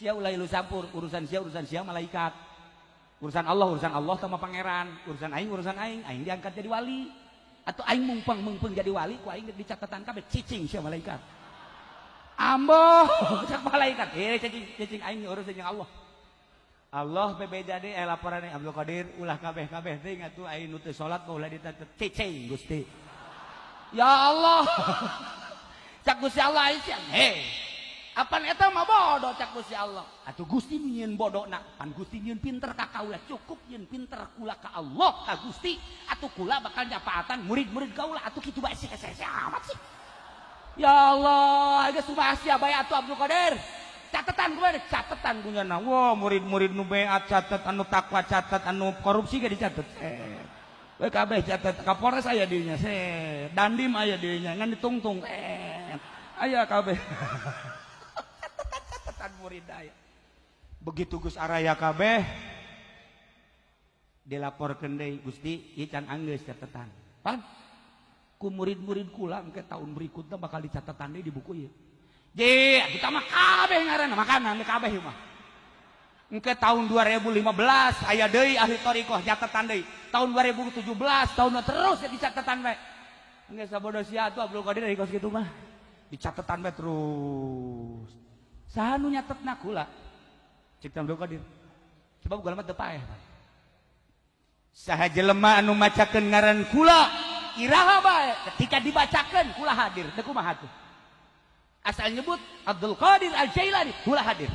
Sia ulah ilu campur, urusan sia urusan sia malaikat. Urusan Allah urusan Allah sama pangeran, urusan aing urusan aing, aing diangkat jadi wali. Atau aing mungpeng mungpeng jadi wali, ku aing di catatan kabeh cicing sia malaikat. Ambo, cak malaikat, eh cicing cicing aing urusan jeung Allah. Allah bebeja deui laporan Abdul Qadir ulah kabeh-kabeh teh atuh aing nu teu salat ulah ditatet cicing Gusti. Ya Allah. Cak Gusti Allah aing heh. Apan eta mah bodoh cak Gusti Allah. Atuh Gusti nyieun bodona, pan Gusti nyieun pinter ka kaula, cukup nyieun pinter kula ka Allah ka Gusti. Atuh kula bakal nyapaatan murid-murid kaula atuh kitu bae sih amat sih. Ya Allah, geus kumaha sia bae atuh Abdul Qadir. Catatan kumaha catatan punyana. Wah, murid-murid nu beat catat, anu takwa catat, anu korupsi ge dicatat. We kabeh catat, Kapolres aya dinya, Dandim aya dinya, ngan ditungtung. Aya kabeh. Catatan murid aya. Begitu geus araya kabeh dilaporkeun deui Gusti, ieu can anggeus catatan. Pan ku murid-murid kula engke tahun berikutnya bakal dicatetan deui di buku ieu. Je, kita mah kabeh ngaranna makanan kabeh ieu mah. Engke tahun 2015 aya deui ahli thariqah nyatetan deui. Tahun 2017 tahun terus ya dicatetan bae. Engke sabodo sia atuh Abdul Qadir kos kitu mah. Dicatetan bae terus. Saha nu nyatetna kula? Cek Abdul Qadir. Sebab kula mah teu paeh. Saha jelema anu macakeun ngaran kula iraha bae ketika dibacakeun kula hadir. Teu kumaha tuh? Asal nyebut Abdul Qadir Al-Jailani kula hadir.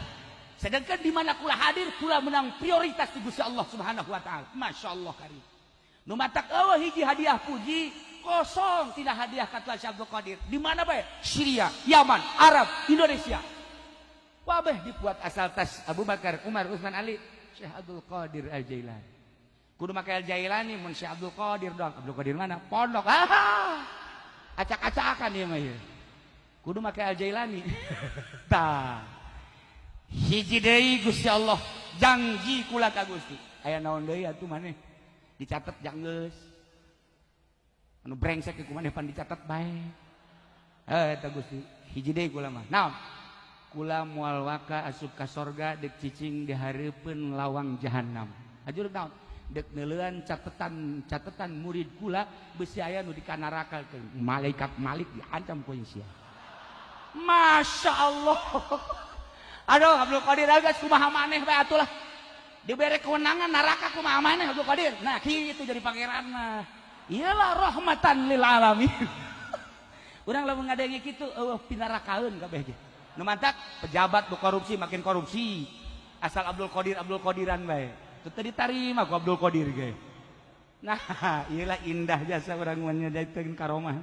Sedangkan di mana kula hadir, kula menang prioritas di Gusti Allah Subhanahu wa taala. Masya Allah karim. Nu matak eueuh hiji hadiah puji kosong tidak hadiah ka Tuan Syekh Abdul Qadir. Di mana bae? Syria, Yaman, Arab, Indonesia. Wabeh dibuat asal tas Abu Bakar, Umar, Utsman, Ali, Syekh Abdul Qadir Al-Jailani. Kudu make Al-Jailani mun Syekh Abdul Qadir doang. Abdul Qadir mana? Pondok. Ah. Acak-acakan ieu mah ieu. Kudu make Al-Jailani. Tah. Hiji deui Gusti Allah janji kula ka Gusti. Aya naon deui atuh maneh? Dicatet janggeus. Anu brengsek ku maneh pan dicatet bae. Eh eta Gusti, hiji deui kula mah. Naon? Kula moal waka asup ka sorga dek cicing di hareupeun lawang jahanam. Hatur naon? Dek neuleuan catetan catetan murid kula besi aya nu di kanaraka malaikat Malik diancam ku sia. Masya Allah. Aduh Abdul Qadir geus kumaha maneh bae atuh lah. Dibere kewenangan neraka kumaha maneh Abdul Qadir. Nah, kitu jadi pangeran mah. Iyalah rahmatan lil alamin. Urang lamun ngadenge kitu eueuh pinarakaeun kabeh ge. Nu mantak pejabat nu korupsi makin korupsi. Asal Abdul Qadir Abdul Qadiran bae. Teu teu ditarima ku Abdul Qadir ge. Nah, iyalah indah jasa urang mun nyadaikeun karomah.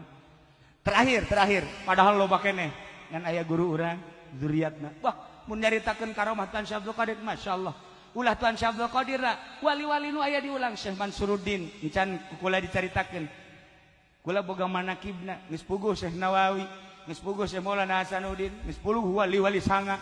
Terakhir, terakhir, padahal loba keneh ngan aya guru urang zuriatna. Wah, mun nyaritakeun karomah Tuan Syekh Abdul Qadir, Masya Allah. Ulah Tuan Syekh Abdul Qadir lah, wali-wali nu aya diulang Syekh Mansuruddin, encan kula dicaritakeun. Kula boga manakibna, geus puguh Syekh Nawawi, geus puguh Syekh Maulana Hasanuddin, geus puguh wali-wali sanga.